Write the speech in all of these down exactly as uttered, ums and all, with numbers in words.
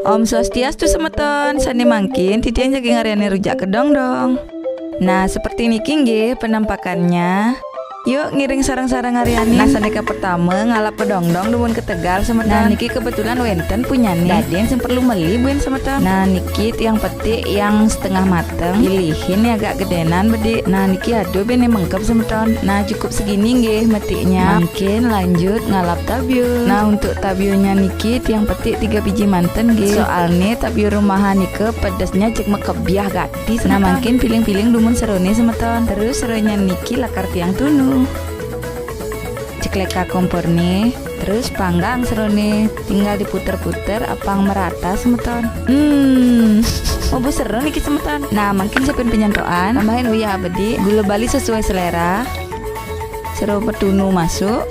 Om Swastiastu semeton, sane mangkin titiang jagi ngaryanin rujak kedong dong. Nah, seperti niki nggih penampakannya. Yuk ngiring sareng-sareng ngaryanin. Nah, saneka pertama ngalap kedongdong dumun ketegal semeton. Nah, niki kebetulan wenten punyane. Dadin sing perlu meli buin semeton. Nah, niki tiang petik yang setengah mateng. Pilihin yang agak gedenan bedik. Nah, niki aduh bene mengkep semeton. Nah, cukup segini nggih metiknya. Mangkin lanjut ngalap tabio. Nah, untuk tabionya niki tiang petik tiga biji manten nggih. Soalne tabio rumahan nika pedesnya cek makebiah gati semeton. Nah, mangkin piling-piling dumun serone semeton. Terus seronya niki lakar tiang tunu. Cekleka komporne, terus panggang serone, tinggal diputer-puter apang merata semeton. Hmm, mlebu sero niki semeton. Nah, mangkin siapin penyantoan, tambahin uyah bedik, gula bali sesuai selera. Sero petunu masuk.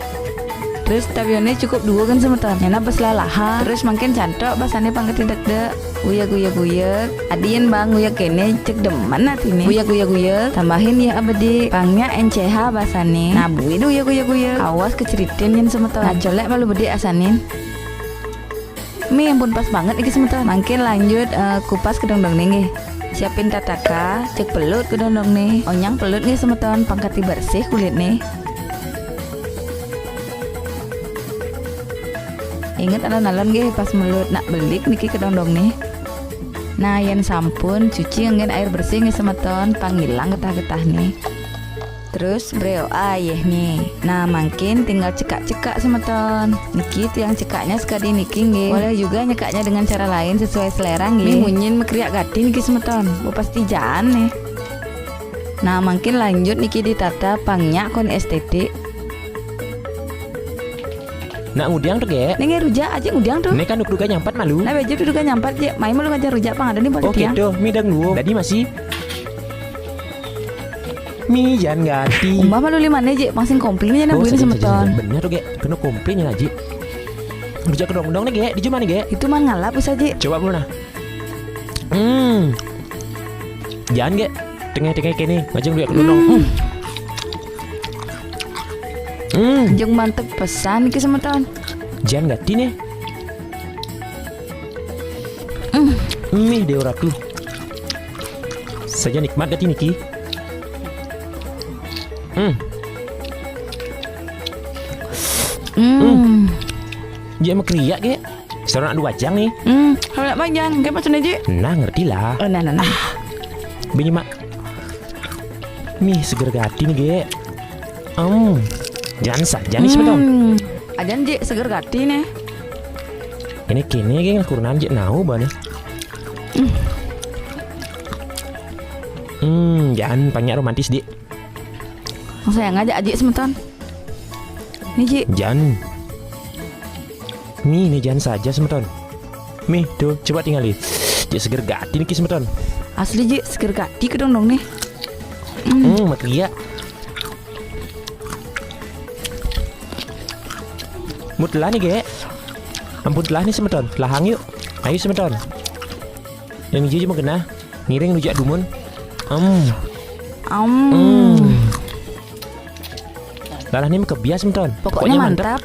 Terus tabione cukup dua kan semeton. Nyana bes lalaha. Terus mangkin cantok basane pang keti dekdek. Guyeg, guyeg, guyeg. Adin bang guyeg kene cek demen atine. Guyeg, guyeg, guyeg. Tambahin ya abedi. Pang nyak N C H basane. Nah, buin guyeg, guyeg, guyeg. Awas keceritin yen semeton. Nah, colek malu bedik asanin. Mi ampun pas banget niki semeton. Mangkin lanjut eh, kupas kedongdong nggih. Siapin tataka, cek pelut kedongdong nih. Onyang pelut nggih semeton, pang keti bersih kulitne. Inget alon-alon nggih pas melut nak belik niki kedongdong nih. Nah, yen sampun cuci anggen air bersih nggih semeton, pang ilang getah-getahne. Terus breo ayeh nih. Nah, mangkin tinggal cekak-cekak semeton. Niki tiang cekaknya sekadi niki nggih. Boleh juga nyekaknya dengan cara lain sesuai selera nggih. Nih munyin mekeriak gati niki semeton. Bu pasti jaan nih. Nah, mangkin lanjut niki ditata pang nyak kon estetik. Nak ngudiang tu, Gek? Ning rujak aja ngudiang tu. Nek kan duga nyampat malu. Nah, bejo tu duga nyampat je. Mai malu ngajar rujak pang ada nih balik. Oke tiang. Tuh, mi dang dulu. Tadi masih. Mi jan gati. Umbah malu lima ne je, pang sing komplain ya nak. Oh, buin saja, saja, semeton. Saja. Bener tu, Gek. Kena komplain ya, Ji. Rujak kedongdong nih, Gek. Di jumah nih, Gek. Itu man ngalap bisa, Ji. Coba dulu nah. Hmm. Jangan, Gek. Tengah-tengah kene, ngajeng rujak kedondong. Hmm. Hmm. Jeng mantep pesan iki semeton. Jan gati nih. Hmm. Mih Dewa Ratu. Saja nikmat gati niki. Hmm. Hmm. Hmm. Dia mau kriak, Gek. Seorang adu bajang nih. Hmm, kalau nak bajang, kayak macam ni je. Nah, ngerti lah. Oh, nah, nah, nah. Bini mak. Mih seger gati nih, Gek. Em, jangan saja nih, semeton. Hmm. Ajan je seger gati nih. Ini kini, Gek, kurunan je nau bani. Hmm. Hmm, jangan banyak romantis, Dik. Sayang aja aji semeton. Nih, Ji. Jan. Nih, nih, Jan saja semeton. Mih, tuh, coba tinggali. Ji seger gati niki semeton. Asli, Ji, seger gati kedong dong nih. Hmm. Hmm, mak iya. Mut lah nih, Gek. Ampun telah nih semeton. Lahang yuk. Ayo semeton. Yang hijau cuma kena. Ngiring rujak dumun. Em. Om. Hmm. Lalah nih kebias semeton. Pokoknya mantap.